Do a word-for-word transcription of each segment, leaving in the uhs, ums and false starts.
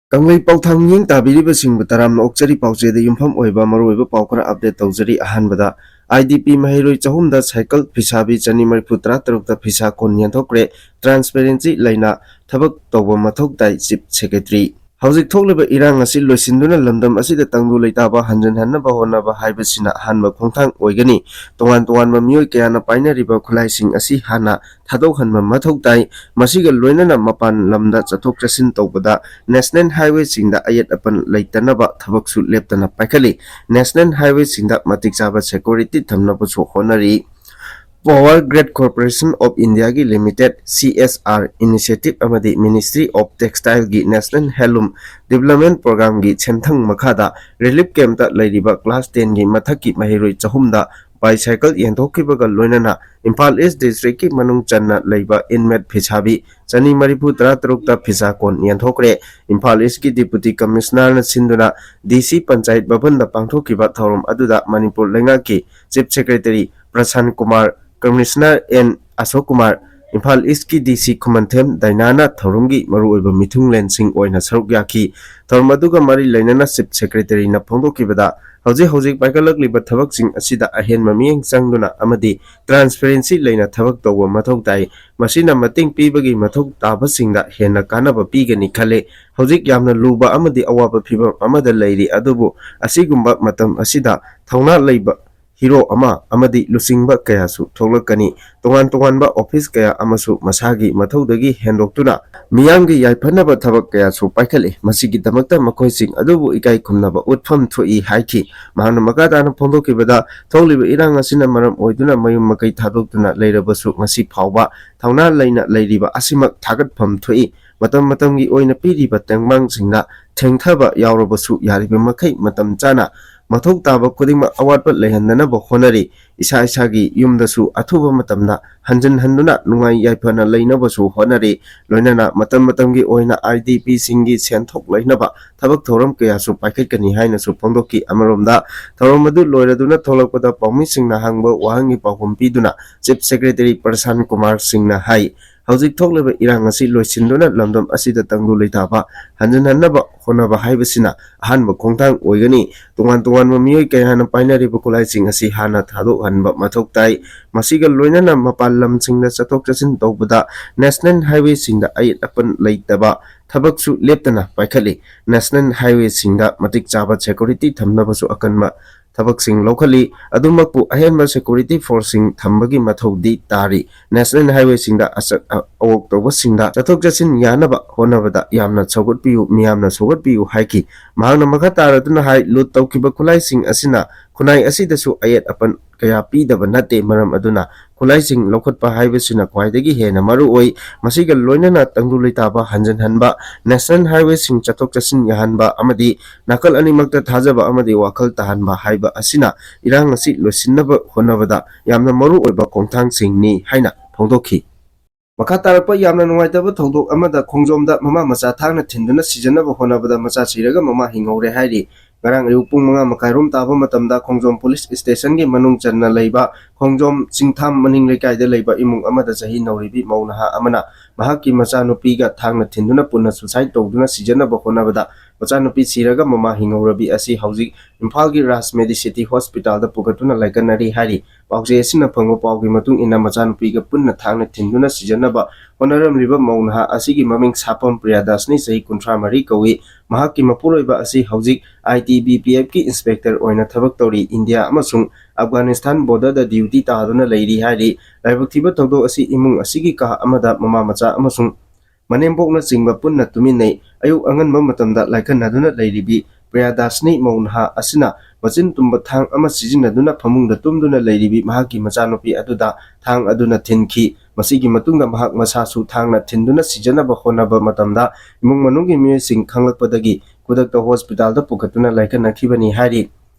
ꯀꯪꯂꯩꯄꯥꯛ ꯊꯥꯡ ꯃꯤꯠꯌꯦꯡ ꯇꯥꯕꯤꯔꯤꯕꯁꯤꯡꯕꯨ ꯇꯔꯥꯝꯅ ꯑꯣꯛꯆꯔꯤ꯫ ꯄꯥꯎꯆꯦꯗ ꯌꯨꯝꯐꯝ ꯑꯣꯏꯕ ꯃꯔꯨꯑꯣꯏꯕ ꯄꯥꯎ ꯈꯔ update ꯇꯧꯖꯔꯤ꯫ ꯑꯍꯥꯟꯕꯗ, I D P ꯃꯍꯩꯔꯣꯏ ꯆꯍꯨꯝꯗ ꯁꯥꯏꯀꯜ, ꯐꯤꯁꯥꯕꯤ ꯆꯅꯤ ꯃꯔꯤꯐꯨ ꯇꯔꯥ ꯇꯔꯨꯛꯇ ꯐꯤꯁꯥ ꯀꯣꯟ ꯌꯦꯟꯊꯣꯛꯈ꯭ꯔꯦ꯫ Transparency ꯂꯩꯅ ꯊꯕꯛ ꯇꯧꯕ ꯃꯊꯧ ꯇꯥꯏ, Chief Secretary꯫ ꯍꯧꯖꯤꯛ ꯊꯣꯛꯂꯤꯕ ꯏꯔꯥꯡ ꯑꯁꯤ ꯂꯣꯏꯁꯤꯟꯗꯨꯅ ꯂꯝꯗꯝ ꯑꯁꯤꯗ ꯇꯪꯗꯨ ꯂꯩꯇꯥꯕ ꯍꯟꯖꯤꯟꯍꯟꯅꯕ ꯍꯣꯠꯅꯕ ꯍꯥꯏꯕꯁꯤꯅ ꯑꯍꯥꯟꯕ ꯈꯣꯡꯊꯥꯡ ꯑꯣꯏꯒꯅꯤ꯫ ꯇꯣꯉꯥꯟ ꯇꯣꯉꯥꯟꯕ ꯃꯤꯑꯣꯏ ꯀꯌꯥꯅ ꯄꯥꯏꯅꯔꯤꯕ ꯈꯨꯠꯂꯥꯏꯁꯤꯡ ꯑꯁꯤ ꯍꯥꯟꯅ ꯊꯥꯗꯣꯛꯍꯟꯕ ꯃꯊꯧ ꯇꯥꯏ꯫ ꯃꯁꯤꯒ ꯂꯣꯏꯅꯅ ꯃꯄꯥꯟ ꯂꯝꯗ ꯆꯠꯊꯣꯛ ꯆꯠꯁꯤꯟ ꯇꯧꯕꯗ National Highwayꯁꯤꯡꯗ ꯑꯌꯦꯠ ꯑꯄꯟ ꯂꯩꯇꯅꯕ ꯊꯕꯛꯁꯨ ꯂꯦꯞꯇꯅ ꯄꯥꯏꯈꯠꯂꯤ꯫ National Highwayꯁꯤꯡꯗ ꯃꯇꯤꯛ ꯆꯥꯕ security ꯊꯝꯅꯕꯁꯨ ꯍꯣꯠꯅꯔꯤ꯫ Power Grid Corporation of Indiaꯒꯤ Limited C S R initiative ꯑꯃꯗꯤ Ministry of Textileꯒꯤ National Handloom Development Programꯒꯤ ꯁꯦꯟꯊꯪ ꯃꯈꯥꯗ relief campꯇ ꯂꯩꯔꯤꯕ class tenꯒꯤ ꯃꯊꯛꯀꯤ ꯃꯍꯩꯔꯣꯏ ꯆꯍꯨꯝꯗ bicycle ꯌꯦꯟꯊꯣꯛꯈꯤꯕꯒ ꯂꯣꯏꯅꯅ ꯏꯝꯐꯥꯜ East Districtꯀꯤ ꯃꯅꯨꯡ ꯆꯟꯅ ꯂꯩꯕ inmate ꯐꯤꯁꯥꯕꯤ ꯆꯅꯤ ꯃꯔꯤꯐꯨ ꯇꯔꯥ ꯇꯔꯨꯛꯇ ꯐꯤꯁꯥ ꯀꯣꯟ ꯌꯦꯟꯊꯣꯛꯈ꯭ꯔꯦ꯫ ꯏꯝꯐꯥꯜ Eastꯀꯤ Deputy Commissionerꯅ ꯁꯤꯟꯗꯨꯅ D C ꯄꯟꯆꯥꯌꯠ ꯚꯕꯟꯗ ꯄꯥꯡꯊꯣꯛꯈꯤꯕ ꯊꯧꯔꯝ ꯑꯗꯨꯗ ꯃꯅꯤꯄꯨꯔ ꯂꯩꯉꯥꯛꯀꯤ Chief Secretary ꯄ꯭ꯔꯁꯥꯟ Kumar, Commissioner N ꯑꯁꯣꯛ ꯀꯨꯃꯥꯔ, ꯏꯝꯐꯥꯜ Eastꯀꯤ D C ꯈꯨꯃꯟꯊꯦꯝ ꯗꯥꯏꯅꯥꯅ ꯊꯧꯔꯝꯒꯤ ꯃꯔꯨꯑꯣꯏꯕ ꯃꯤꯊꯨꯡꯂꯦꯟꯁꯤꯡ ꯑꯣꯏꯅ ꯁꯔꯨꯛ ꯌꯥꯈꯤ꯫ ꯊꯧꯔꯝ ꯑꯗꯨꯒ ꯃꯔꯤ ꯂꯩꯅꯅ Chief Secretaryꯅ ꯐꯣꯡꯗꯣꯛꯈꯤꯕꯗ, ꯍꯧꯖꯤꯛ ꯍꯧꯖꯤꯛ ꯄꯥꯏꯈꯠꯂꯛꯂꯤꯕ ꯊꯕꯛꯁꯤꯡ ꯑꯁꯤꯗ ꯑꯍꯦꯟꯕ ꯃꯤꯠꯌꯦꯡ ꯆꯪꯗꯨꯅ ꯑꯃꯗꯤ transparency ꯂꯩꯅ ꯊꯕꯛ ꯇꯧꯕ ꯃꯊꯧ ꯇꯥꯏ꯫ ꯃꯁꯤꯅ ꯃꯇꯦꯡ ꯄꯤꯕꯒꯤ ꯃꯊꯧ ꯇꯥꯕꯁꯤꯡꯗ ꯍꯦꯟꯅ ꯀꯥꯟꯅꯕ ꯄꯤꯒꯅꯤ ꯈꯜꯂꯤ꯫ ꯍꯧꯖꯤꯛ ꯌꯥꯝꯅ ꯂꯨꯕ ꯑꯃꯗꯤ ꯑꯋꯥꯕ ꯐꯤꯚꯝ ꯑꯃꯗ ꯂꯩꯔꯤ, ꯑꯗꯨꯕꯨ ꯑꯁꯤꯒꯨꯝꯕ ꯃꯇꯝ ꯑꯁꯤꯗ ꯊꯧꯅꯥ ꯂꯩꯕ hero ꯑꯃ ꯑꯃꯗꯤ ꯂꯨꯆꯤꯡꯕ ꯀꯌꯥꯁꯨ ꯊꯣꯛꯂꯛꯀꯅꯤ꯫ ꯇꯣꯉꯥꯟ ꯇꯣꯉꯥꯟꯕ office ꯀꯌꯥ ꯑꯃꯁꯨ ꯃꯁꯥꯒꯤ ꯃꯊꯧꯗꯒꯤ ꯍꯦꯟꯗꯣꯛꯇꯨꯅ ꯃꯤꯌꯥꯝꯒꯤ ꯌꯥꯏꯐꯅꯕ ꯊꯕꯛ ꯀꯌꯥꯁꯨ ꯄꯥꯏꯈꯠꯂꯤ꯫ ꯃꯁꯤꯒꯤꯗꯃꯛꯇ ꯃꯈꯣꯏꯁꯤꯡ ꯑꯗꯨꯕꯨ ꯏꯀꯥꯏ ꯈꯨꯝꯅꯕ ꯎꯠꯐꯝ ꯊꯣꯛꯏ ꯍꯥꯏꯈꯤ꯫ ꯃꯍꯥꯛꯅ ꯃꯈꯥ ꯇꯥꯅ ꯐꯣꯡꯗꯣꯛꯈꯤꯕꯗ, ꯊꯣꯛꯂꯤꯕ ꯏꯔꯥꯡ ꯑꯁꯤꯅ ꯃꯔꯝ ꯑꯣꯏꯗꯨꯅ ꯃꯌꯨꯝ ꯃꯀꯩ ꯊꯥꯗꯣꯛꯇꯨꯅ ꯂꯩꯔꯕꯁꯨ ꯉꯁꯤ ꯐꯥꯎꯕ ꯊꯧꯅꯥ ꯂꯩꯅ ꯂꯩꯔꯤꯕ ꯑꯁꯤꯃꯛ ꯊꯥꯒꯠꯐꯝ ꯊꯣꯛꯏ꯫ ꯃꯇꯝ ꯃꯇꯝꯒꯤ ꯑꯣꯏꯅ ꯄꯤꯔꯤꯕ ꯇꯦꯡꯕꯥꯡꯁꯤꯡꯅ ꯊꯦꯡꯊꯕ ꯌꯥꯎꯔꯕꯁꯨ ꯌꯥꯔꯤꯕ ꯃꯈꯩ ꯃꯇꯝ ꯆꯥꯅ ꯃꯊꯧ ꯇꯥꯕ ꯈꯨꯗꯤꯡꯃꯛ ꯑꯋꯥꯠꯄ ꯂꯩꯍꯟꯗꯅꯕ ꯍꯣꯠꯅꯔꯤ꯫ ꯏꯁꯥ ꯏꯁꯥꯒꯤ ꯌꯨꯝꯗꯁꯨ ꯑꯊꯨꯕ ꯃꯇꯝꯗ ꯍꯟꯖꯤꯟ ꯍꯟꯗꯨꯅ ꯅꯨꯡꯉꯥꯏ ꯌꯥꯏꯐꯅ ꯂꯩꯅꯕꯁꯨ ꯍꯣꯠꯅꯔꯤ꯫ ꯂꯣꯏꯅꯅ ꯃꯇꯝ ꯃꯇꯝꯒꯤ ꯑꯣꯏꯅ I D Pꯁꯤꯡꯒꯤ ꯁꯦꯟꯊꯣꯛ ꯂꯩꯅꯕ ꯊꯕꯛ ꯊꯧꯔꯝ ꯀꯌꯥꯁꯨ ꯄꯥꯏꯈꯠꯀꯅꯤ ꯍꯥꯏꯅꯁꯨ ꯐꯣꯡꯗꯣꯛꯈꯤ꯫ ꯑꯃꯔꯣꯝꯗ, ꯊꯧꯔꯝ ꯑꯗꯨ ꯂꯣꯏꯔꯗꯨꯅ ꯊꯣꯛꯂꯛꯄꯗ ꯄꯥꯎꯃꯤꯁꯤꯡꯅ ꯍꯪꯕ ꯋꯥꯍꯪꯒꯤ ꯄꯥꯎꯈꯨꯝ ꯄꯤꯗꯨꯅ Chief Secretary ꯄ꯭ꯔꯁꯥꯟ ꯀꯨꯃꯥꯔ ꯁꯤꯡꯅ ꯍꯥꯏ, ꯍꯧꯖꯤꯛ ꯊꯣꯛꯂꯤꯕ ꯏꯔꯥꯡ ꯑꯁꯤ ꯂꯣꯏꯁꯤꯟꯗꯨꯅ ꯂꯝꯗꯝ ꯑꯁꯤꯗ ꯇꯪꯗꯨ ꯂꯩꯇꯥꯕ ꯍꯟꯖꯤꯟꯍꯟꯅꯕ ꯍꯣꯠꯅꯕ ꯍꯥꯏꯕꯁꯤꯅ ꯑꯍꯥꯟꯕ ꯈꯣꯡꯊꯥꯡ ꯑꯣꯏꯒꯅꯤ꯫ ꯇꯣꯉꯥꯟ ꯇꯣꯉꯥꯟꯕ ꯃꯤꯑꯣꯏ ꯀꯌꯥꯅ ꯄꯥꯏꯅꯔꯤꯕ ꯈꯨꯠꯂꯥꯏꯁꯤꯡ ꯑꯁꯤ ꯍꯥꯟꯅ ꯊꯥꯗꯣꯛꯍꯟꯕ ꯃꯊꯧ ꯇꯥꯏ꯫ ꯃꯁꯤꯒ ꯂꯣꯏꯅꯅ ꯃꯄꯥꯟ ꯂꯝꯁꯤꯡꯗ ꯆꯠꯊꯣꯛ ꯆꯠꯁꯤꯟ ꯇꯧꯕꯗ ꯅꯦꯁꯅꯦꯜ ꯍꯥꯏꯋꯦꯁꯤꯡꯗ ꯑꯌꯦꯠ ꯑꯄꯟ ꯂꯩꯇꯕ ꯊꯕꯛꯁꯨ ꯂꯦꯞꯇꯅ ꯄꯥꯏꯈꯠꯂꯤ꯫ ꯅꯦꯁꯅꯦꯜ ꯍꯥꯏꯋꯦꯁꯤꯡꯗ ꯃꯇꯤꯛ ꯆꯥꯕ ꯁꯦꯀꯨꯔꯤꯇꯤ ꯊꯝꯅꯕꯁꯨ ꯑꯀꯟꯕ ꯊꯕꯛꯁꯤꯡ ꯂꯧꯈꯠꯂꯤ꯫ ꯑꯗꯨꯃꯛꯄꯨ ꯑꯍꯦꯟꯕ ꯁꯦꯀꯨꯔꯤꯇꯤ ꯐꯣꯔꯁꯁꯤꯡ ꯊꯝꯕꯒꯤ ꯃꯊꯧꯗꯤ ꯇꯥꯔꯤ꯫ ꯅꯦꯁꯅꯦꯜ ꯍꯥꯏꯋꯦꯁꯤꯡꯗ ꯑꯆꯠ ꯑꯋꯣꯛ ꯇꯧꯕꯁꯤꯡꯗ ꯆꯠꯊꯣꯛ ꯆꯠꯁꯤꯟ ꯌꯥꯅꯕ ꯍꯣꯠꯅꯕꯗ ꯌꯥꯝꯅ ꯁꯧꯒꯠꯄꯤꯌꯨ, ꯃꯤꯌꯥꯝꯅ ꯁꯧꯒꯠꯄꯤꯌꯨ ꯍꯥꯏꯈꯤ꯫ ꯃꯍꯥꯛꯅ ꯃꯈꯥ ꯇꯥꯔꯗꯨꯅ ꯍꯥꯏ, ꯂꯨꯠ ꯇꯧꯈꯤꯕ ꯈꯨꯠꯂꯥꯏꯁꯤꯡ ꯑꯁꯤꯅ ꯈꯨꯟꯅꯥꯏ ꯑꯁꯤꯗꯁꯨ ꯑꯌꯦꯠ ꯑꯄꯟ ꯀꯌꯥ ꯄꯤꯗꯕ ꯅꯠꯇꯦ꯫ ꯃꯔꯝ ꯑꯗꯨꯅ ꯈꯨꯠꯂꯥꯏꯁꯤꯡ ꯂꯧꯈꯠꯄ ꯍꯥꯏꯕꯁꯤꯅ ꯈ꯭ꯋꯥꯏꯗꯒꯤ ꯍꯦꯟꯅ ꯃꯔꯨ ꯑꯣꯏ꯫ ꯃꯁꯤꯒ ꯂꯣꯏꯅꯅ ꯇꯪꯗꯨ ꯂꯩꯇꯥꯕ ꯍꯟꯖꯤꯟꯍꯟꯕ, ꯅꯦꯁꯅꯦꯜ ꯍꯥꯏꯋꯦꯁꯤꯡ ꯆꯠꯊꯣꯛ ꯆꯠꯁꯤꯟ ꯌꯥꯍꯟꯕ ꯑꯃꯗꯤ ꯅꯥꯀꯜ ꯑꯅꯤꯃꯛꯇ ꯊꯥꯖꯕ ꯑꯃꯗꯤ ꯋꯥꯈꯜ ꯇꯥꯍꯟꯕ ꯍꯥꯏꯕ ꯑꯁꯤꯅ ꯏꯔꯥꯡ ꯑꯁꯤ ꯂꯣꯏꯁꯤꯟꯅꯕ ꯍꯣꯠꯅꯕꯗ ꯌꯥꯝꯅ ꯃꯔꯨ ꯑꯣꯏꯕ ꯈꯣꯡꯊꯥꯡꯁꯤꯡꯅꯤ ꯍꯥꯏꯅ ꯐꯣꯡꯗꯣꯛꯈꯤ꯫ ꯃꯈꯥ ꯇꯥꯔꯛꯄ ꯌꯥꯝꯅ ꯅꯨꯡꯉꯥꯏꯇꯕ ꯊꯧꯗꯣꯛ ꯑꯃꯗ ꯈꯣꯡꯖꯣꯝꯗ ꯃꯃꯥ ꯃꯆꯥ ꯊꯥꯡꯅ ꯊꯤꯟꯗꯨꯅ ꯁꯤꯖꯤꯟꯅꯕ ꯍꯣꯠꯅꯕꯗ ꯃꯆꯥ ꯁꯤꯔꯒ ꯃꯃꯥ ꯍꯤꯡꯍꯧꯔꯦ ꯍꯥꯏꯔꯤ꯫ ꯉꯔꯥꯡ ꯑꯌꯨꯛ ꯄꯨꯡ ꯃꯉꯥ ꯃꯈꯥꯏꯔꯣꯝ ꯇꯥꯕ ꯃꯇꯝꯗ ꯈꯣꯡꯖꯣꯝ ꯄꯨꯂꯤꯁ ꯁ꯭ꯇꯦꯁꯟꯒꯤ ꯃꯅꯨꯡ ꯆꯟꯅ ꯂꯩꯕ ꯈꯣꯡꯖꯣꯝ ꯆꯤꯡꯊꯥꯝ ꯃꯅꯤꯡ ꯂꯩꯀꯥꯏꯗ ꯂꯩꯕ ꯏꯃꯨꯡ ꯑꯃꯗ ꯆꯍꯤ ꯅꯧꯔꯤꯕꯤ ꯃꯧ ꯅꯍꯥ ꯑꯃꯅ ꯃꯍꯥꯛꯀꯤ ꯃꯆꯥꯅꯨꯄꯤꯒ ꯊꯥꯡꯅ ꯊꯤꯟꯗꯨꯅ ꯄꯨꯟꯅ ꯁꯨꯁꯥꯏꯗ ꯇꯧꯗꯨꯅ ꯁꯤꯖꯤꯟꯅꯕ ꯍꯣꯠꯅꯕꯗ ꯃꯆꯥꯅꯨꯄꯤ ꯁꯤꯔꯒ ꯃꯃꯥ ꯍꯤꯡꯍꯧꯔꯕꯤ ꯑꯁꯤ ꯍꯧꯖꯤꯛ ꯏꯝꯐꯥꯜꯒꯤ ꯔꯥꯖ ꯃꯦꯗꯤꯁꯤꯇꯤ ꯍꯣꯁꯄꯤꯇꯥꯜꯗ ꯄꯨꯈꯠꯇꯨꯅ ꯂꯥꯏꯀꯠꯅꯔꯤ ꯍꯥꯏꯔꯤ꯫ ꯄꯥꯎꯆꯦ ꯑꯁꯤꯅ ꯐꯪꯕ ꯄꯥꯎꯒꯤ ꯃꯇꯨꯡ ꯏꯟꯅ ꯃꯆꯥꯅꯨꯄꯤꯒ ꯄꯨꯟꯅ ꯊꯥꯡꯅ ꯊꯤꯟꯗꯨꯅ ꯁꯤꯖꯤꯟꯅꯕ ꯍꯣꯠꯅꯔꯝꯂꯤꯕ ꯃꯧ ꯅꯍꯥ ꯑꯁꯤꯒꯤ ꯃꯃꯤꯡ ꯁꯥꯄꯝ ꯄ꯭ꯔꯤꯌꯥꯗꯥꯁꯅꯤ, ꯆꯍꯤ ꯀꯨꯟꯊ꯭ꯔꯥ ꯃꯔꯤ ꯀꯧꯏ꯫ ꯃꯍꯥꯛꯀꯤ ꯃꯄꯨꯔꯣꯏꯕ ꯑꯁꯤ ꯍꯧꯖꯤꯛ ꯑꯥꯏ ꯇꯤ ꯕꯤ ꯄꯤ ꯑꯦꯐꯀꯤ ꯏꯟꯁꯄꯦꯛꯇꯔ ꯑꯣꯏꯅ ꯊꯕꯛ ꯇꯧꯔꯤ꯫ ꯏꯟꯗꯤꯌꯥ ꯑꯃꯁꯨꯡ ꯑꯐꯒꯥꯅꯤꯁꯇꯥꯟ ꯕꯣꯔꯗꯔꯗ ꯗ꯭ꯌꯨꯇꯤ ꯇꯥꯗꯨꯅ ꯂꯩꯔꯤ ꯍꯥꯏꯔꯤ꯫ ꯂꯥꯏꯕꯛ ꯊꯤꯕ ꯊꯧꯗꯣꯛ ꯑꯁꯤ ꯏꯃꯨꯡ ꯑꯁꯤꯒꯤ ꯀꯥ ꯑꯃꯗ ꯃꯃꯥ ꯃꯆꯥ ꯑꯃꯁꯨꯡ ꯃꯅꯦꯝꯕꯣꯛꯅꯆꯤꯡꯕ ꯄꯨꯟꯅ ꯇꯨꯃꯤꯟꯅꯩ꯫ ꯑꯌꯨꯛ ꯑꯉꯟꯕ ꯃꯇꯝꯗ ꯂꯥꯏꯀꯠꯅꯗꯨꯅ ꯂꯩꯔꯤꯕꯤ ꯄ꯭ꯔꯤꯌꯥꯗꯥꯁꯅꯤ ꯃꯧ ꯅꯍꯥ ꯑꯁꯤꯅ ꯃꯆꯤꯟ ꯇꯨꯝꯕ ꯊꯥꯡ ꯑꯃ ꯁꯤꯖꯤꯟꯅꯗꯨꯅ ꯐꯃꯨꯡꯗ ꯇꯨꯝꯗꯨꯅ ꯂꯩꯔꯤꯕꯤ ꯃꯍꯥꯛꯀꯤ ꯃꯆꯥꯅꯨꯄꯤ ꯑꯗꯨꯗ ꯊꯥꯡ ꯑꯗꯨꯅ ꯊꯤꯟꯈꯤ꯫ ꯃꯁꯤꯒꯤ ꯃꯇꯨꯡꯗ ꯃꯍꯥꯛ ꯃꯁꯥꯁꯨ ꯊꯥꯡꯅ ꯊꯤꯟꯗꯨꯅ ꯁꯤꯖꯤꯟꯅꯕ ꯍꯣꯠꯅꯕ ꯃꯇꯝꯗ ꯏꯃꯨꯡ ꯃꯅꯨꯡꯒꯤ ꯃꯤꯑꯣꯏꯁꯤꯡ ꯈꯪꯂꯛꯄꯗꯒꯤ ꯈꯨꯗꯛꯇ ꯍꯣꯁꯄꯤꯇꯥꯜꯗ ꯄꯨꯈꯠꯇꯨꯅ ꯂꯥꯏꯀꯠꯅꯈꯤꯕꯅꯤ ꯍꯥꯏꯔꯤ꯫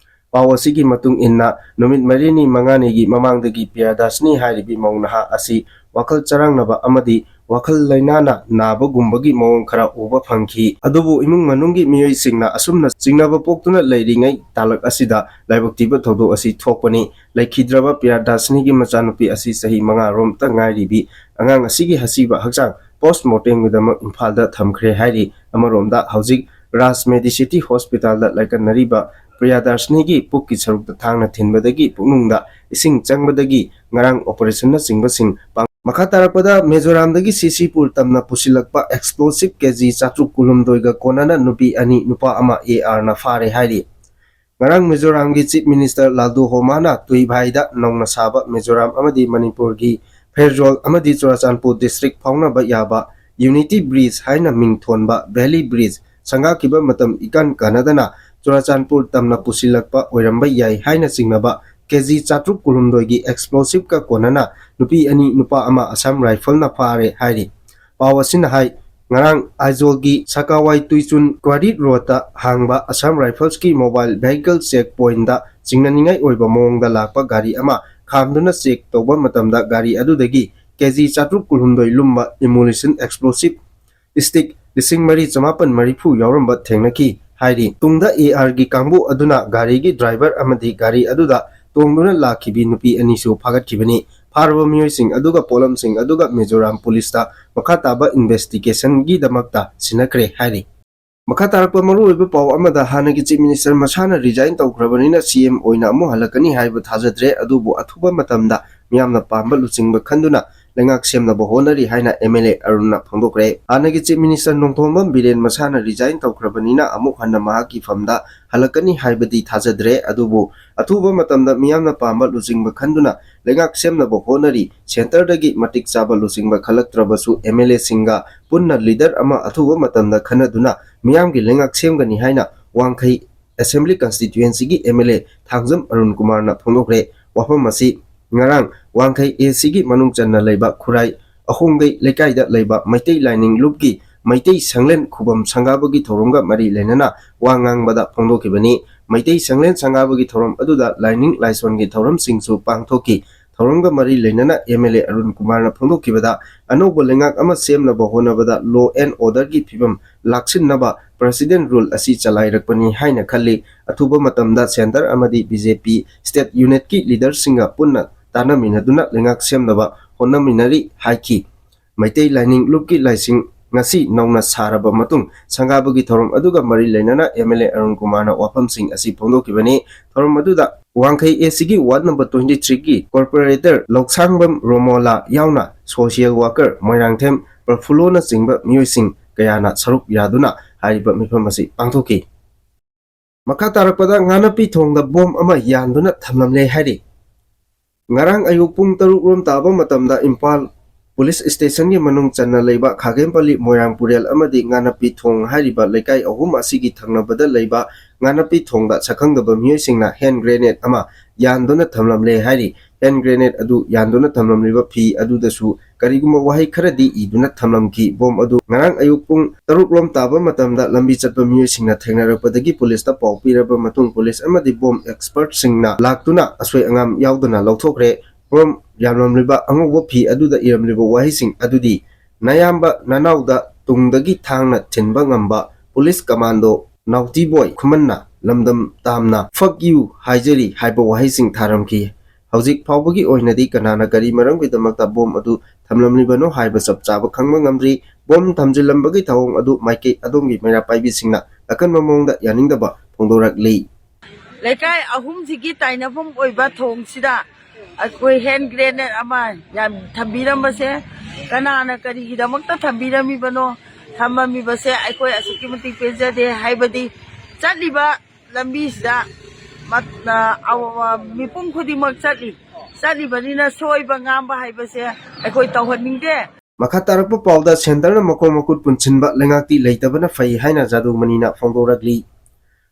ꯄꯥꯎ ꯑꯁꯤꯒꯤ ꯃꯇꯨꯡ ꯏꯟꯅ, ꯅꯨꯃꯤꯠ ꯃꯔꯤꯅꯤ ꯃꯉꯥꯅꯤꯒꯤ ꯃꯃꯥꯡꯗꯒꯤ ꯄ꯭ꯔꯤꯌꯥꯗꯥꯁꯅꯤ ꯍꯥꯏꯔꯤꯕꯤ ꯃꯧ ꯅꯍꯥ ꯑꯁꯤ ꯋꯥꯈꯜ ꯆꯔꯥꯡꯅꯕ ꯑꯃꯗꯤ ꯋꯥꯈꯜ ꯂꯩꯅꯥꯅ ꯅꯥꯕꯒꯨꯝꯕꯒꯤ ꯃꯑꯣꯡ ꯈꯔ ꯎꯕ ꯐꯪꯈꯤ꯫ ꯑꯗꯨꯕꯨ ꯏꯃꯨꯡ ꯃꯅꯨꯡꯒꯤ ꯃꯤꯑꯣꯏꯁꯤꯡꯅ ꯑꯁꯨꯝꯅ ꯆꯤꯡꯅꯕ ꯄꯣꯛꯇꯨꯅ ꯂꯩꯔꯤꯉꯩ ꯇꯥꯂꯛ ꯑꯁꯤꯗ ꯂꯥꯏꯕꯛ ꯊꯤꯕ ꯊꯧꯗꯣꯛ ꯑꯁꯤ ꯊꯣꯛꯄꯅꯤ꯫ ꯂꯩꯈꯤꯗ꯭ꯔꯕ ꯄ꯭ꯔꯤꯌꯥꯗꯥꯁꯤꯅꯤꯒꯤ ꯃꯆꯥꯅꯨꯄꯤ ꯑꯁꯤ ꯆꯍꯤ ꯃꯉꯥ ꯔꯣꯝꯇ ꯉꯥꯏꯔꯤꯕꯤ ꯑꯉꯥꯡ ꯑꯁꯤꯒꯤ ꯑꯁꯤꯕ ꯍꯛꯆꯥꯡ post mortemꯒꯤꯗꯃꯛ ꯏꯝꯐꯥꯜꯗ ꯊꯝꯈ꯭ꯔꯦ ꯍꯥꯏꯔꯤ꯫ ꯑꯃꯔꯣꯝꯗ ꯍꯧꯖꯤꯛ ꯔꯥꯖ ꯃꯦꯗꯤꯁꯤꯇꯤ ꯍꯣꯁꯄꯤꯇꯥꯜꯗ ꯂꯥꯏꯀꯠꯅꯔꯤꯕ ꯄ꯭ꯔꯤꯌꯥꯗꯥꯁꯤꯅꯤꯒꯤ ꯄꯨꯛꯀꯤ ꯁꯔꯨꯛꯇ ꯊꯥꯡꯅ ꯊꯤꯟꯕꯗꯒꯤ ꯄꯨꯛꯅꯨꯡꯗ ꯏꯁꯤꯡ ꯆꯪꯕꯗꯒꯤ ꯉꯔꯥꯡ ꯑꯣꯄꯔꯦꯁꯟꯅꯆꯤꯡꯕꯁꯤꯡ ꯄꯥꯡ-, ꯃꯈꯥ ꯇꯥꯔꯛꯄꯗ ꯃꯤꯖꯣꯔꯥꯝꯗꯒꯤ ꯁꯤꯁꯤꯄꯨꯔ ꯇꯝꯅ ꯄꯨꯁꯤꯜꯂꯛꯄ explosive ꯀꯦꯖꯤ ꯆꯥꯇ꯭ꯔꯨꯛ ꯀꯨꯟꯍꯨꯝꯗꯣꯏꯒ ꯀꯣꯟꯅꯅ ꯅꯨꯄꯤ ꯑꯅꯤ, ꯅꯨꯄꯥ ꯑꯃ ARꯅ ꯐꯥꯔꯦ ꯍꯥꯏꯔꯤ꯫ ꯉꯔꯥꯡ ꯃꯤꯖꯣꯔꯥꯝꯒꯤ Chief Minister ꯂꯥꯜꯗꯨ ꯍꯣꯃꯥꯅ ꯇꯨꯏꯚꯥꯏꯗ ꯅꯧꯅ ꯁꯥꯕ ꯃꯤꯖꯣꯔꯥꯝ ꯑꯃꯗꯤ ꯃꯅꯤꯄꯨꯔꯒꯤ ꯐꯦꯔꯖꯣꯜ ꯑꯃꯗꯤ ꯆꯨꯔꯥꯆꯥꯟꯄꯨꯔ district ꯐꯥꯎꯅꯕ ꯌꯥꯕ Unity Bridge ꯍꯥꯏꯅ ꯃꯤꯡ ꯊꯣꯟꯕ Valley Bridge ꯁꯪꯒꯥꯈꯤꯕ ꯃꯇꯝ ꯏꯀꯥꯟ ꯀꯥꯟꯅꯗꯅ ꯆꯨꯔꯥꯆꯥꯟꯄꯨꯔ ꯇꯝꯅ ꯄꯨꯁꯤꯜꯂꯛꯄ ꯑꯣꯏꯔꯝꯕ ꯌꯥꯏ ꯍꯥꯏꯅ ꯆꯤꯡꯅꯕ ꯀꯦꯖꯤ ꯆꯥꯇ꯭ꯔꯨꯛ ꯀꯨꯟꯍꯨꯝꯗꯣꯏꯒꯤ explosiveꯀ ꯀꯣꯟꯅꯅ ꯅꯨꯄꯤ ꯑꯅꯤ, ꯅꯨꯄꯥ ꯑꯃ Assam Rifleꯅ ꯐꯥꯔꯦ ꯍꯥꯏꯔꯤ꯫ ꯄꯥꯎ ꯑꯁꯤꯅ ꯍꯥꯏ, ꯉꯔꯥꯡ ꯑꯥꯏꯖꯣꯜꯒꯤ ꯁꯀꯥꯋꯥꯏ ꯇꯨꯏꯆꯨꯟ quarry roadꯇ ꯍꯥꯡꯕ Assam Riflesꯀꯤ mobile vehicle check pointꯇ ꯆꯤꯡꯅꯅꯤꯡꯉꯥꯏ ꯑꯣꯏꯕ ꯃꯑꯣꯡꯗ ꯂꯥꯛꯄ ꯒꯥꯔꯤ ꯑꯃ ꯈꯥꯝꯗꯨꯅ check ꯇꯧꯕ ꯃꯇꯝꯗ ꯒꯥꯔꯤ ꯑꯗꯨꯗꯒꯤ ꯀꯦꯖꯤ ꯆꯥꯇ꯭ꯔꯨꯛ ꯀꯨꯟꯍꯨꯝꯗꯣꯏ ꯂꯨꯝꯕ demolition explosive stick ꯂꯤꯁꯤꯡ ꯃꯔꯤ ꯆꯃꯥꯄꯟ ꯃꯔꯤꯐꯨ ꯌꯥꯎꯔꯝꯕ ꯊꯦꯡꯅꯈꯤ ꯍꯥꯏꯔꯤ꯫ ꯇꯨꯡꯗ ARꯒꯤ ꯀꯥꯡꯕꯨ ꯑꯗꯨꯅ ꯒꯥꯔꯤꯒꯤ driver ꯑꯃꯗꯤ ꯒꯥꯔꯤ ꯑꯗꯨꯗ ꯇꯣꯡꯗꯨꯅ ꯂꯥꯛꯈꯤꯕꯤ ꯅꯨꯄꯤ ꯑꯅꯤꯁꯨ ꯐꯥꯒꯠꯈꯤꯕꯅꯤ꯫ ꯐꯥꯔꯕ ꯃꯤꯑꯣꯏꯁꯤꯡ ꯑꯗꯨꯒ ꯄꯣꯠꯂꯝꯁꯤꯡ ꯑꯗꯨꯒ ꯃꯤꯖꯣꯔꯥꯝ ꯄꯨꯂꯤꯁꯇ ꯃꯈꯥ ꯇꯥꯕ investigationꯒꯤꯗꯃꯛꯇ ꯁꯤꯟꯅꯈ꯭ꯔꯦ ꯍꯥꯏꯔꯤ꯫ ꯃꯈꯥ ꯇꯥꯔꯛꯄ ꯃꯔꯨꯑꯣꯏꯕ ꯄꯥꯎ ꯑꯃꯗ, ꯍꯥꯟꯅꯒꯤ Chief Minister ꯃꯁꯥꯅ resign ꯇꯧꯈ꯭ꯔꯕꯅꯤꯅ CM ꯑꯣꯏꯅ ꯑꯃꯨꯛ ꯍꯜꯂꯛꯀꯅꯤ ꯍꯥꯏꯕ ꯊꯥꯖꯗ꯭ꯔꯦ, ꯑꯗꯨꯕꯨ ꯑꯊꯨꯕ ꯃꯇꯝꯗ ꯃꯤꯌꯥꯝꯅ ꯄꯥꯝꯕ ꯂꯨꯆꯤꯡꯕ ꯈꯟꯗꯨꯅ ꯂꯩꯉꯥꯛ ꯁꯦꯝꯅꯕ ꯍꯣꯠꯅꯔꯤ ꯍꯥꯏꯅ MLA ꯑꯔꯨꯟꯅ ꯐꯣꯡꯗꯣꯛꯈ꯭ꯔꯦ꯫ ꯍꯥꯟꯅꯒꯤ Chief Minister ꯅꯣꯡꯊꯣꯝꯕꯝ ꯕꯤꯔꯦꯟ ꯃꯁꯥꯅ resign ꯇꯧꯈ꯭ꯔꯕꯅꯤꯅ ꯑꯃꯨꯛ ꯍꯟꯅ ꯃꯍꯥꯛꯀꯤ ꯐꯝꯗ ꯍꯜꯂꯛꯀꯅꯤ ꯍꯥꯏꯕꯗꯤ ꯊꯥꯖꯗ꯭ꯔꯦ, ꯑꯗꯨꯕꯨ ꯑꯊꯨꯕ ꯃꯇꯝꯗ ꯃꯤꯌꯥꯝꯅ ꯄꯥꯝꯕ ꯂꯨꯆꯤꯡꯕ ꯈꯟꯗꯨꯅ ꯂꯩꯉꯥꯛ ꯁꯦꯝꯅꯕ ꯍꯣꯠꯅꯔꯤ꯫ Centreꯗꯒꯤ ꯃꯇꯤꯛ ꯆꯥꯕ ꯂꯨꯆꯤꯡꯕ ꯈꯜꯂꯛꯇ꯭ꯔꯕꯁꯨ MLAꯁꯤꯡꯒ ꯄꯨꯟꯅ leader ꯑꯃ ꯑꯊꯨꯕ ꯃꯇꯝꯗ ꯈꯟꯅꯗꯨꯅ ꯃꯤꯌꯥꯝꯒꯤ ꯂꯩꯉꯥꯛ ꯁꯦꯝꯒꯅꯤ ꯍꯥꯏꯅ ꯋꯥꯡꯈꯩ Assembly Constituencyꯒꯤ MLA ꯊꯥꯡꯖꯝ ꯑꯔꯨꯟ ꯀꯨꯃꯥꯔꯅ ꯐꯣꯡꯗꯣꯛꯈ꯭ꯔꯦ꯫ ꯋꯥꯐꯝ ꯑꯁꯤ ꯉꯔꯥꯡ ꯋꯥꯡꯈꯩ ACꯒꯤ ꯃꯅꯨꯡ ꯆꯟꯅ ꯂꯩꯕ ꯈꯨꯔꯥꯏ ꯑꯍꯣꯡꯒꯩ ꯂꯩꯀꯥꯏꯗ ꯂꯩꯕ ꯃꯩꯇꯩ ꯂꯥꯏꯅꯤꯡ ꯂꯨꯞꯀꯤ ꯃꯩꯇꯩ ꯁꯪꯂꯦꯟ ꯈꯨꯕꯝ ꯁꯪꯒꯥꯕꯒꯤ ꯊꯧꯔꯝꯒ ꯃꯔꯤ ꯂꯩꯅꯅ ꯋꯥ ꯉꯥꯡꯕꯗ ꯐꯣꯡꯗꯣꯛꯈꯤꯕꯅꯤ꯫ ꯃꯩꯇꯩ ꯁꯪꯂꯦꯟ ꯁꯪꯒꯥꯕꯒꯤ ꯊꯧꯔꯝ ꯑꯗꯨꯗ ꯂꯥꯏꯅꯤꯡ ꯂꯥꯏꯁꯣꯟꯒꯤ ꯊꯧꯔꯝꯁꯤꯡꯁꯨ ꯄꯥꯡꯊꯣꯛꯈꯤ꯫ ꯊꯧꯔꯝꯒ ꯃꯔꯤ ꯂꯩꯅꯅ ꯑꯦꯝ ꯑꯦꯜ ꯑꯦ ꯑꯔꯨꯟ ꯀꯨꯃꯥꯔꯅ ꯐꯣꯡꯗꯣꯛꯈꯤꯕꯗ, ꯑꯅꯧꯕ ꯂꯩꯉꯥꯛ ꯑꯃ ꯁꯦꯝꯅꯕ ꯍꯣꯠꯅꯕꯗ law and order ꯒꯤ ꯐꯤꯕꯝ ꯂꯥꯛꯁꯤꯟꯅꯕ President Rule ꯑꯁꯤ ꯆꯂꯥꯏꯔꯛꯄꯅꯤ ꯍꯥꯏꯅ ꯈꯜꯂꯤ꯫ ꯑꯊꯨꯕ ꯃꯇꯝꯗ centre ꯑꯃꯗꯤ B J P state unit ꯀꯤ leader ꯁꯤꯡꯒ ꯄꯨꯟꯅ ꯇꯥꯟꯅꯃꯤꯟꯅꯗꯨꯅ ꯂꯩꯉꯥꯛ ꯁꯦꯝꯅꯕ ꯍꯣꯠꯅꯃꯤꯟꯅꯔꯤ ꯍꯥꯏꯈꯤ꯫ ꯃꯩꯇꯩ ꯂꯥꯏꯅꯤꯡ ꯂꯨꯞꯀꯤ ꯂꯥꯏꯁꯤꯡ ꯉꯁꯤ ꯅꯧꯅ ꯁꯥꯔꯕ ꯃꯇꯨꯡ ꯁꯪꯒꯥꯕꯒꯤ ꯊꯧꯔꯝ ꯑꯗꯨꯒ ꯃꯔꯤ ꯂꯩꯅꯅ ꯑꯦꯝ ꯑꯦꯜ ꯑꯦ ꯑꯔꯨꯟ ꯀꯨꯃꯥꯔꯅ ꯋꯥꯐꯝꯁꯤꯡ ꯑꯁꯤ ꯐꯣꯡꯗꯣꯛꯈꯤꯕꯅꯤ꯫ ꯊꯧꯔꯝ ꯑꯗꯨꯗ ꯋꯥꯡꯈꯩ A C ꯒꯤ ward number twenty three ꯒꯤ corporator ꯂꯧꯁꯥꯡꯕꯝ ꯔꯣꯃꯣꯂꯥ ꯌꯥꯎꯅ social worker ꯃꯣꯏꯔꯥꯡꯊꯦꯝ ꯄ꯭ꯔꯐꯨꯜꯂꯣꯅꯆꯤꯡꯕ ꯃꯤꯑꯣꯏꯁꯤꯡ ꯀꯌꯥꯅ ꯁꯔꯨꯛ ꯌꯥꯗꯨꯅ ꯍꯥꯏꯔꯤꯕ ꯃꯤꯐꯝ ꯑꯁꯤ ꯄꯥꯡꯊꯣꯛꯈꯤ꯫ ꯃꯈꯥ ꯇꯥꯔꯛꯄꯗ ꯉꯥꯅꯞꯄꯤ ꯊꯣꯡꯗ ꯕꯣꯝ ꯑꯃ ꯌꯥꯟꯗꯨꯅ ꯊꯝꯂꯝꯂꯦ ꯍꯥꯏꯔꯤ꯫ ꯉꯔꯥꯡ ꯑꯌꯨꯛ ꯄꯨꯡ ꯇꯔꯨꯛ ꯔꯣꯝ ꯇꯥꯕ ꯃꯇꯝꯗ ꯏꯝꯐꯥꯜ ꯄꯨꯂꯤꯁ ꯁ꯭ꯇꯦꯁꯟꯒꯤ ꯃꯅꯨꯡ ꯆꯟꯅ ꯂꯩꯕ ꯈꯥꯒꯦꯝꯄꯜꯂꯤ, ꯃꯣꯏꯔꯥꯡ ꯄꯨꯔꯦꯜ ꯑꯃꯗꯤ ꯉꯥꯅꯞꯄꯤ ꯊꯣꯡ ꯍꯥꯏꯔꯤꯕ ꯂꯩꯀꯥꯏ ꯑꯍꯨꯝ ꯑꯁꯤꯒꯤ ꯊꯪꯅꯕꯗ ꯂꯩꯕ ꯉꯥꯅꯞꯄꯤ ꯊꯣꯡꯗ ꯁꯛꯈꯪꯗꯕ ꯃꯤꯑꯣꯏꯁꯤꯡꯅ hand grenade ꯑꯃ ꯌꯥꯟꯗꯨꯅ ꯊꯝꯂꯝꯂꯦ ꯍꯥꯏꯔꯤ꯫ Hand grenade ꯑꯗꯨ ꯌꯥꯟꯗꯨꯅ ꯊꯝꯂꯝꯂꯤꯕ ꯐꯤ ꯑꯗꯨꯗꯁꯨ ꯀꯔꯤꯒꯨꯝꯕ ꯋꯥꯍꯩ ꯈꯔꯗꯤ ꯏꯗꯨꯅ ꯊꯝꯂꯝꯈꯤ꯫ ꯕꯣꯝ ꯑꯗꯨ ꯉꯔꯥꯡ ꯑꯌꯨꯛ ꯄꯨꯡ ꯇꯔꯨꯛ ꯂꯣꯝ ꯇꯥꯕ ꯃꯇꯝꯗ ꯂꯝꯕꯤ ꯆꯠꯄ ꯃꯤꯑꯣꯏꯁꯤꯡꯅ ꯊꯦꯡꯅꯔꯛꯄꯗꯒꯤ ꯄꯨꯂꯤꯁꯇ ꯄꯥꯎ ꯄꯤꯔꯕ ꯃꯇꯨꯡ ꯄꯨꯂꯤꯁ ꯑꯃꯗꯤ ꯕꯣꯝ expertꯁꯤꯡꯅ ꯂꯥꯛꯇꯨꯅ ꯑꯁꯣꯏ ꯑꯉꯥꯝ ꯌꯥꯎꯗꯅ ꯂꯧꯊꯣꯛꯈ꯭ꯔꯦ꯫ ꯕꯣꯝ ꯌꯥꯝꯂꯝꯂꯤꯕ ꯑꯉꯧꯕ ꯐꯤ ꯑꯗꯨꯗ ꯏꯔꯝꯂꯤꯕ ꯋꯥꯍꯩꯁꯤꯡ ꯑꯗꯨꯗꯤ, "ꯅꯌꯥꯝꯕ ꯅꯅꯥꯎꯗ ꯇꯨꯡꯗꯒꯤ ꯊꯥꯡꯅ ꯊꯤꯟꯕ ꯉꯝꯕ ꯄꯨꯂꯤꯁ ꯀꯃꯥꯟꯗꯣ ꯅꯥꯎꯇꯤ ꯕꯣꯏ ꯈꯨꯃꯟꯅ ꯂꯝꯗꯝ ꯇꯥꯝꯅ fuck you ꯍꯥꯏꯖꯔꯤ" ꯍꯥꯏꯕ ꯋꯥꯍꯩꯁꯤꯡ ꯊꯥꯔꯝꯈꯤ꯫ ꯍꯧꯖꯤꯛ ꯐꯥꯎꯕꯒꯤ ꯑꯣꯏꯅꯗꯤ ꯀꯅꯥꯅ ꯀꯔꯤ ꯃꯔꯝꯒꯤꯗꯃꯛꯇ ꯕꯣꯝ ꯑꯗꯨ ꯊꯝꯂꯝꯂꯤꯕꯅꯣ ꯍꯥꯏꯕ ꯆꯞ ꯆꯥꯕ ꯈꯪꯕ ꯉꯝꯗ꯭ꯔꯤ꯫ ꯕꯣꯝ ꯊꯝꯖꯤꯜꯂꯝꯕꯒꯤ ꯊꯧꯑꯣꯡ ꯑꯗꯨ ꯃꯥꯏꯀꯩ ꯑꯗꯣꯝꯒꯤ ꯃꯩꯔꯥ ꯄꯥꯏꯕꯤꯁꯤꯡꯅ ꯑꯀꯟꯕ ꯃꯑꯣꯡꯗ ꯌꯥꯅꯤꯡꯗꯕ ꯐꯣꯡꯗꯣꯔꯛꯂꯤ꯫ ꯂꯩꯀꯥꯏ ꯑꯍꯨꯝꯁꯤꯒꯤ ꯇꯥꯏꯅꯐꯝ ꯑꯣꯏꯕ ꯊꯣꯡꯁꯤꯗ ꯑꯩꯈꯣꯏ hand grenade ꯑꯃ ꯌꯥꯝ ꯊꯝꯕꯤꯔꯝꯕꯁꯦ, ꯀꯅꯥꯅ ꯀꯔꯤꯒꯤꯗꯃꯛꯇ ꯊꯝꯕꯤꯔꯝꯃꯤꯕꯅꯣ, ꯊꯝꯃꯝꯃꯤꯕꯁꯦ ꯑꯩꯈꯣꯏ ꯑꯁꯨꯛꯀꯤ ꯃꯇꯤꯛ ꯄꯦꯟꯖꯗꯦ꯫ ꯍꯥꯏꯕꯗꯤ ꯆꯠꯂꯤꯕ ꯂꯝꯕꯤꯁꯤꯗ ꯃ-, ꯑ, ꯑ, ꯃꯤꯄꯨꯝ ꯈꯨꯗꯤꯡꯃꯛ ꯆꯠꯂꯤ, ꯆꯠꯂꯤꯕꯅꯤꯅ ꯁꯣꯏꯕ ꯉꯥꯝꯕ ꯍꯥꯏꯕꯁꯦ ꯑꯩꯈꯣꯏ ꯇꯧꯍꯟꯅꯤꯡꯗꯦ꯫ ꯃꯈꯥ ꯇꯥꯔꯛꯄ ꯄꯥꯎꯗ, centreꯅ ꯃꯈꯣꯡ ꯃꯈꯨꯠ ꯄꯨꯟꯁꯤꯟꯕ ꯂꯩꯉꯥꯛꯇꯤ ꯂꯩꯇꯕꯅ ꯐꯩ ꯍꯥꯏꯅ ꯖꯥꯗꯨꯃꯅꯤꯅ ꯐꯣꯡꯗꯣꯔꯛꯂꯤ꯫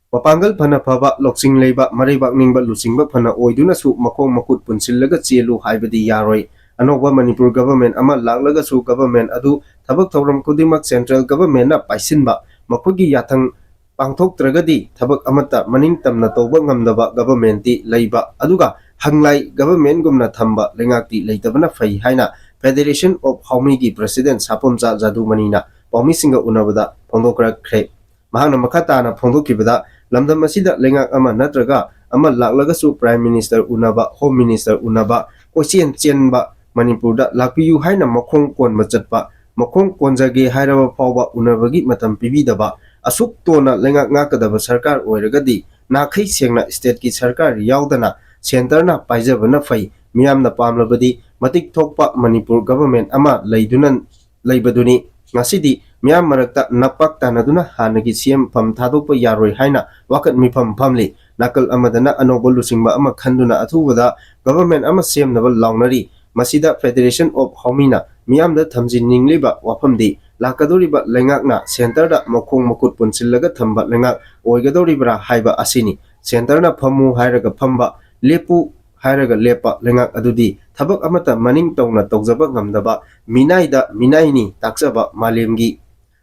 ꯃꯄꯥꯡꯒꯜ ꯐꯅ ꯐꯕ, ꯂꯧꯁꯤꯡ ꯂꯩꯕ, ꯃꯔꯩꯕꯥꯛ ꯅꯤꯡꯕ ꯂꯨꯆꯤꯡꯕ ꯐꯅ ꯑꯣꯏꯗꯨꯅꯁꯨ ꯃꯈꯣꯡ ꯃꯈꯨꯠ ꯄꯨꯟꯁꯤꯜꯂꯒ ꯆꯦꯜꯂꯨ ꯍꯥꯏꯕꯗꯤ ꯌꯥꯔꯣꯏ꯫ ꯑꯅꯧꯕ ꯃꯅꯤꯄꯨꯔ government ꯑꯃ ꯂꯥꯛꯂꯒꯁꯨ government ꯑꯗꯨ ꯊꯕꯛ ꯊꯧꯔꯝ ꯈꯨꯗꯤꯡꯃꯛ central governmentꯅ ꯄꯥꯏꯁꯤꯟꯕ, ꯃꯈꯣꯏꯒꯤ ꯌꯥꯊꯪ ꯄꯥꯡꯊꯣꯛꯇ꯭ꯔꯒꯗꯤ ꯊꯕꯛ ꯑꯃꯠꯇ ꯃꯅꯤꯡ ꯇꯝꯅ ꯇꯧꯕ ꯉꯝꯗꯕ governmentꯇꯤ ꯂꯩꯕ, ꯑꯗꯨꯒ ꯍꯪꯂꯥꯏ ꯒꯚꯔꯟꯃꯦꯟꯒꯨꯝꯅ ꯊꯝꯕ ꯂꯩꯉꯥꯛꯇꯤ ꯂꯩꯇꯕꯅ ꯐꯩ ꯍꯥꯏꯅ Federation of Haomiꯒꯤ ꯄ꯭ꯔꯁꯤꯗꯦꯟ ꯁꯥꯄꯣꯝꯆꯥ ꯖꯥꯗꯨꯃꯅꯤꯅ ꯄꯥꯎꯃꯤꯁꯤꯡꯒ ꯎꯅꯕꯗ ꯐꯣꯡꯗꯣꯛꯈ꯭ꯔꯦ꯫ ꯃꯍꯥꯛꯅ ꯃꯈꯥ ꯇꯥꯅ ꯐꯣꯡꯗꯣꯛꯈꯤꯕꯗ, ꯂꯝꯗꯝ ꯑꯁꯤꯗ ꯂꯩꯉꯥꯛ ꯑꯃ ꯅꯠꯇ꯭ꯔꯒ ꯑꯃ ꯂꯥꯛꯂꯒꯁꯨ Prime Minister ꯎꯅꯕ, Home Minister ꯎꯅꯕ, ꯀꯣꯏꯆꯦꯟ ꯆꯦꯟꯕ, ꯃꯅꯤꯄꯨꯔꯗ ꯂꯥꯛꯄꯤꯌꯨ ꯍꯥꯏꯅ ꯃꯈꯣꯡ ꯀꯣꯟꯕ ꯆꯠꯄ, ꯃꯈꯣꯡ ꯀꯣꯟꯖꯒꯦ ꯍꯥꯏꯔꯕ ꯐꯥꯎꯕ ꯎꯅꯕꯒꯤ ꯃꯇꯝ ꯄꯤꯕꯤꯗꯕ, ꯑꯁꯨꯛ ꯇꯣꯟꯅ ꯂꯩꯉꯥꯛ ꯉꯥꯛꯀꯗꯕ ꯁꯔꯀꯥꯔ ꯑꯣꯏꯔꯒꯗꯤ ꯅꯥꯈꯩ ꯁꯦꯡꯅ stateꯀꯤ ꯁꯔꯀꯥꯔ ꯌꯥꯎꯗꯅ centreꯅ ꯄꯥꯏꯖꯕꯅ ꯐꯩ꯫ ꯃꯤꯌꯥꯝꯅ ꯄꯥꯝꯂꯕꯗꯤ ꯃꯇꯤꯛ ꯊꯣꯛꯄ ꯃꯅꯤꯄꯨꯔ ꯒꯚꯔꯟꯃꯦꯟ ꯑꯃ ꯂꯩꯗꯨꯅ ꯂꯩꯕꯗꯨꯅꯤ꯫ ꯉꯁꯤꯗꯤ ꯃꯤꯌꯥꯝ ꯃꯔꯛꯇ ꯅꯄꯥꯛ ꯇꯥꯟꯅꯗꯨꯅ ꯍꯥꯟꯅꯒꯤ CM ꯐꯝ ꯊꯥꯗꯣꯛꯄ ꯌꯥꯔꯣꯏ ꯍꯥꯏꯅ ꯋꯥꯀꯠ ꯃꯤꯐꯝ ꯐꯝꯂꯤ꯫ ꯅꯥꯀꯜ ꯑꯃꯗꯅ ꯑꯅꯧꯕ ꯂꯨꯆꯤꯡꯕ ꯑꯃ ꯈꯟꯗꯨꯅ ꯑꯊꯨꯕꯗ ꯒꯚꯔꯟꯃꯦꯟ ꯑꯃ ꯁꯦꯝꯅꯕ ꯂꯥꯎꯅꯔꯤ꯫ ꯃꯁꯤꯗ Federation of Haomiꯅ ꯃꯤꯌꯥꯝꯗ ꯊꯝꯖꯤꯟꯅꯤꯡꯂꯤꯕ ꯋꯥꯐꯝꯗꯤ ꯂꯥꯛꯀꯗꯧꯔꯤꯕ ꯂꯩꯉꯥꯛꯅ centreꯗ ꯃꯈꯣꯡ ꯃꯈꯨꯠ ꯄꯨꯟꯁꯤꯜꯂꯒ ꯊꯝꯕ ꯂꯩꯉꯥꯛ ꯑꯣꯏꯒꯗꯧꯔꯤꯕ꯭ꯔꯥ ꯍꯥꯏꯕ ꯑꯁꯤꯅꯤ꯫ Centreꯅ ꯐꯝꯃꯨ ꯍꯥꯏꯔꯒ ꯐꯝꯕ, ꯂꯦꯞꯄꯨ ꯍꯥꯏꯔꯒ ꯂꯦꯞꯄ ꯂꯩꯉꯥꯛ ꯑꯗꯨꯗꯤ ꯊꯕꯛ ꯑꯃꯠꯇ ꯃꯅꯤꯡ ꯇꯧꯅ ꯇꯧꯖꯕ ꯉꯝꯗꯕ, ꯃꯤꯅꯥꯏꯗ ꯃꯤꯅꯥꯏꯅꯤ ꯇꯥꯛꯆꯕ ꯃꯥꯂꯦꯝꯒꯤ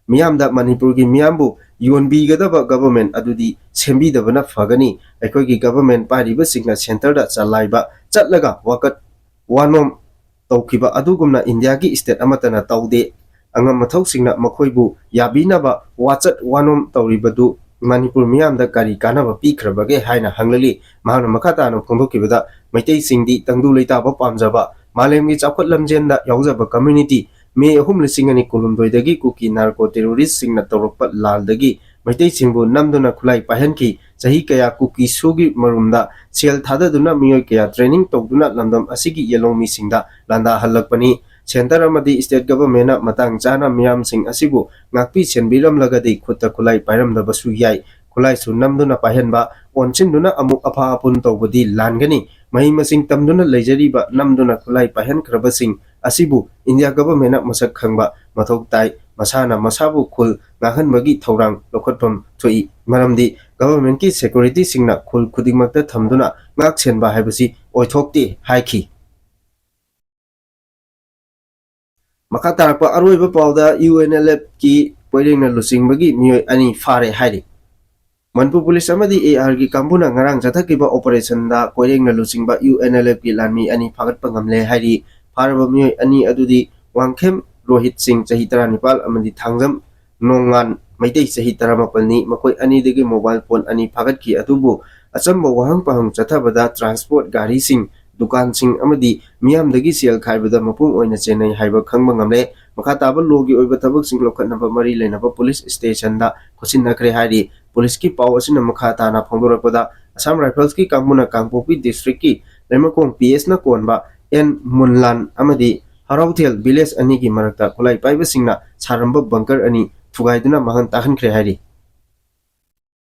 ꯃꯤꯌꯥꯝꯗ ꯃꯅꯤꯄꯨꯔꯒꯤ ꯃꯤꯌꯥꯝꯕꯨ ꯌꯣꯟꯕꯤꯒꯗꯕ ꯒꯚꯔꯟꯃꯦꯟ ꯑꯗꯨꯗꯤ ꯁꯦꯝꯕꯤꯗꯕꯅ ꯐꯒꯅꯤ꯫ ꯑꯩꯈꯣꯏꯒꯤ ꯒꯚꯔꯟꯃꯦꯟ ꯄꯥꯏꯔꯤꯕꯁꯤꯡꯅ centreꯗ ꯆꯂꯥꯏꯕ ꯆꯠꯂꯒ ꯋꯥꯀꯠ ꯋꯥꯅꯣꯝ ꯇꯧꯈꯤꯕ ꯑꯗꯨꯒꯨꯝꯅ ꯏꯟꯗꯤꯌꯥꯒꯤ state ꯑꯃꯠꯇꯅ ꯇꯧꯗꯦ꯫ ꯑꯉꯝ ꯑꯊꯧꯁꯤꯡꯅ ꯃꯈꯣꯏꯕꯨ ꯌꯥꯕꯤꯅꯕ ꯋꯥꯆꯠ ꯋꯥꯅꯣꯝ ꯇꯧꯔꯤꯕꯗꯨ ꯃꯅꯤꯄꯨꯔ ꯃꯤꯌꯥꯝꯗ ꯀꯔꯤ ꯀꯥꯟꯅꯕ ꯄꯤꯈ꯭ꯔꯕꯒꯦ ꯍꯥꯏꯅ ꯍꯪꯂꯛꯂꯤ꯫ ꯃꯍꯥꯛꯅ ꯃꯈꯥ ꯇꯥꯅ ꯐꯣꯡꯗꯣꯛꯈꯤꯕꯗ, ꯃꯩꯇꯩꯁꯤꯡꯗꯤ ꯇꯪꯗꯨ ꯂꯩꯇꯥꯕ ꯄꯥꯝꯖꯕ, ꯃꯥꯂꯦꯝꯒꯤ ꯆꯥꯎꯈꯠ ꯂꯝꯖꯦꯟꯗ ꯌꯥꯎꯖꯕ community꯫ ꯃꯦ ꯑꯍꯨꯝ ꯂꯤꯁꯤꯡ ꯑꯅꯤ ꯀꯨꯟꯍꯨꯝꯗꯣꯏꯗꯒꯤ ꯀꯨꯀꯤ narco terroristꯁꯤꯡꯅ ꯇꯧꯔꯛꯄ ꯂꯥꯜꯗꯒꯤ ꯃꯩꯇꯩꯁꯤꯡꯕꯨ ꯅꯝꯗꯨꯅ ꯈꯨꯠꯂꯥꯏ ꯄꯥꯏꯍꯟꯈꯤ꯫ ꯆꯍꯤ ꯀꯌꯥ ꯀꯨꯀꯤ ꯁꯨꯒꯤ ꯃꯔꯨꯝꯗ ꯁꯦꯜ ꯊꯥꯗꯗꯨꯅ ꯃꯤꯑꯣꯏ ꯀꯌꯥ training ꯇꯧꯗꯨꯅ ꯂꯝꯗꯝ ꯑꯁꯤꯒꯤ ꯌꯦꯜꯍꯧꯃꯤꯁꯤꯡꯗ ꯂꯥꯟꯗꯥꯍꯜꯂꯛꯄꯅꯤ꯫ Centre ꯑꯃꯗꯤ state governmentꯅ ꯃꯇꯥꯡ ꯆꯥꯅ ꯃꯤꯌꯥꯝꯁꯤꯡ ꯑꯁꯤꯕꯨ ꯉꯥꯛꯄꯤ ꯁꯦꯟꯕꯤꯔꯝꯂꯒꯗꯤ ꯈꯨꯠꯇ ꯈꯨꯠꯂꯥꯏ ꯄꯥꯏꯔꯝꯗꯕꯁꯨ ꯌꯥꯏ꯫ ꯈꯨꯠꯂꯥꯏꯁꯨ ꯅꯝꯗꯨꯅ ꯄꯥꯏꯍꯟꯕ, ꯑꯣꯟꯁꯤꯟꯗꯨꯅ ꯑꯃꯨꯛ ꯑꯐ ꯑꯄꯨꯟ ꯇꯧꯕꯗꯤ ꯂꯥꯟꯒꯅꯤ꯫ ꯃꯍꯩ ꯃꯁꯤꯡ ꯇꯝꯗꯨꯅ ꯂꯩꯖꯔꯤꯕ ꯅꯝꯗꯨꯅ ꯈꯨꯠꯂꯥꯏ ꯄꯥꯏꯍꯟꯈ꯭ꯔꯕꯁꯤꯡ ꯑꯁꯤꯕꯨ ꯏꯟꯗꯤꯌꯥ ꯒꯚꯔꯟꯃꯦꯟꯠꯅ ꯃꯁꯛ ꯈꯪꯕ ꯃꯊꯧ ꯇꯥꯏ꯫ ꯃꯁꯥꯅ ꯃꯁꯥꯕꯨ ꯈꯨꯜ ꯉꯥꯛꯍꯟꯕꯒꯤ ꯊꯧꯔꯥꯡ ꯂꯧꯈꯠꯐꯝ ꯊꯣꯛꯏ꯫ ꯃꯔꯝꯗꯤ ꯒꯚꯔꯟꯃꯦꯟꯠꯀꯤ ꯁꯦꯀ꯭ꯌꯨꯔꯤꯇꯤꯁꯤꯡꯅ ꯈꯨꯜ ꯈꯨꯗꯤꯡꯃꯛꯇ ꯊꯝꯗꯨꯅ ꯉꯥꯛ ꯁꯦꯟꯕ ꯍꯥꯏꯕꯁꯤ ꯑꯣꯏꯊꯣꯛꯇꯦ ꯍꯥꯏꯈꯤ꯫ ꯃꯈꯥ ꯇꯥꯔꯛꯄ ꯑꯔꯣꯏꯕ ꯄꯥꯎꯗ ꯌꯨ ꯑꯦꯟ ꯑꯦꯜ ꯑꯦꯐꯀꯤ ꯄꯣꯏꯔꯦꯡꯅ ꯂꯨꯆꯤꯡꯕꯒꯤ ꯃꯤꯑꯣꯏ ꯑꯅꯤ ꯐꯥꯔꯦ ꯍꯥꯏꯔꯤ꯫ ꯃꯅꯤꯄꯨꯔ ꯄꯨꯂꯤꯁ ꯑꯃꯗꯤ ꯑꯦ ꯑꯥꯔꯒꯤ ꯀꯥꯡꯕꯨꯅ ꯉꯔꯥꯡ ꯆꯠꯊꯈꯤꯕ ꯑꯣꯄꯔꯦꯁꯟꯗ ꯀꯣꯏꯔꯦꯡꯅ ꯂꯨꯆꯤꯡꯕ ꯌꯨ ꯑꯦꯟ ꯑꯦꯜ ꯑꯦꯐꯀꯤ ꯂꯥꯟꯃꯤ ꯑꯅꯤ ꯐꯥꯒꯠꯄ ꯉꯝꯂꯦ ꯍꯥꯏꯔꯤ꯫ ꯐꯥꯔꯕ ꯃꯤꯑꯣꯏ ꯑꯅꯤ ꯑꯗꯨꯗꯤ ꯋꯥꯡꯈꯦꯝ ꯔꯣꯍꯤꯠ ꯁꯤꯡ, ꯆꯍꯤ ꯇꯔꯥꯅꯤꯄꯥꯜ, ꯑꯃꯗꯤ ꯊꯥꯡꯖꯝ ꯅꯣꯡꯉꯥꯟ ꯃꯩꯇꯩ, ꯆꯍꯤ ꯇꯔꯥꯃꯥꯄꯜꯅꯤ꯫ ꯃꯈꯣꯏ ꯑꯅꯤꯗꯒꯤ ꯃꯣꯕꯥꯏꯜ ꯐꯣꯟ ꯑꯅꯤ ꯐꯥꯒꯠꯈꯤ꯫ ꯑꯗꯨꯕꯨ ꯑꯆꯝꯕ ꯋꯥꯍꯪ ꯄꯥꯍꯪ ꯆꯠꯊꯕꯗ ꯇ꯭ꯔꯥꯟꯁꯄꯣꯔꯠ ꯒꯥꯔꯤꯁꯤꯡ, ꯗꯨꯀꯥꯟꯁꯤꯡ ꯑꯃꯗꯤ ꯃꯤꯌꯥꯝꯗꯒꯤ ꯁꯦꯜ ꯈꯥꯏꯕꯗ ꯃꯄꯨꯡ ꯑꯣꯏꯅ ꯆꯦꯟꯅꯩ ꯍꯥꯏꯕ ꯈꯪꯕ ꯉꯝꯂꯦ꯫ ꯃꯈꯥ ꯇꯥꯕ ꯂꯣꯒꯤ ꯑꯣꯏꯕ ꯊꯕꯛꯁꯤꯡ ꯂꯧꯈꯠꯅꯕ ꯃꯔꯤ ꯂꯩꯅꯕ ꯄꯨꯂꯤꯁ ꯁ꯭ꯇꯦꯁꯟꯗ ꯈꯣꯠꯆꯤꯟꯅꯈ꯭ꯔꯦ ꯍꯥꯏꯔꯤ꯫ ꯄꯨꯂꯤꯁꯀꯤ ꯄꯥꯎ ꯑꯁꯤꯅ ꯃꯈꯥ ꯇꯥꯅ ꯐꯣꯡꯗꯣꯔꯛꯄꯗ, ꯑꯁꯥꯝ ꯔꯥꯏꯐꯜꯁꯀꯤ ꯀꯥꯡꯕꯨꯅ ꯀꯥꯡꯄꯣꯛꯄꯤ ꯗꯤꯁꯇ꯭ꯔꯤꯛꯀꯤ ꯂꯩꯃꯈꯣꯡ ꯄꯤ ꯑꯦꯁꯅ ꯀꯣꯟꯕ ꯑꯦꯟ ꯃꯨꯟꯂꯥꯟ ꯑꯃꯗꯤ ꯍꯔꯥꯎꯊꯦꯜ ꯚꯤꯂꯦꯖ ꯑꯅꯤꯒꯤ ꯃꯔꯛꯇ ꯈꯨꯠꯂꯥꯏ ꯄꯥꯏꯕꯁꯤꯡꯅ ꯁꯥꯔꯝꯕ ꯕꯪꯀꯔ ꯑꯅꯤ ꯊꯨꯒꯥꯏꯗꯨꯅ ꯃꯥꯡꯍꯟ ꯇꯥꯛꯍꯟꯈ꯭ꯔꯦ ꯍꯥꯏꯔꯤ꯫